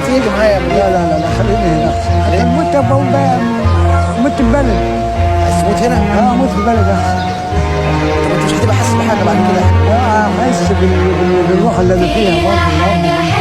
تيجي معايا يا لا منير. لا لا لا، خليني هنا احسن. ليه؟ الموت بقى، موت البلد. عايز تموت هنا؟ اه، موت في البلد احسن. طب انت مش هتبقى حاسس بحاجة بعد كده؟ احس بالروح اللي انا فيها برضه.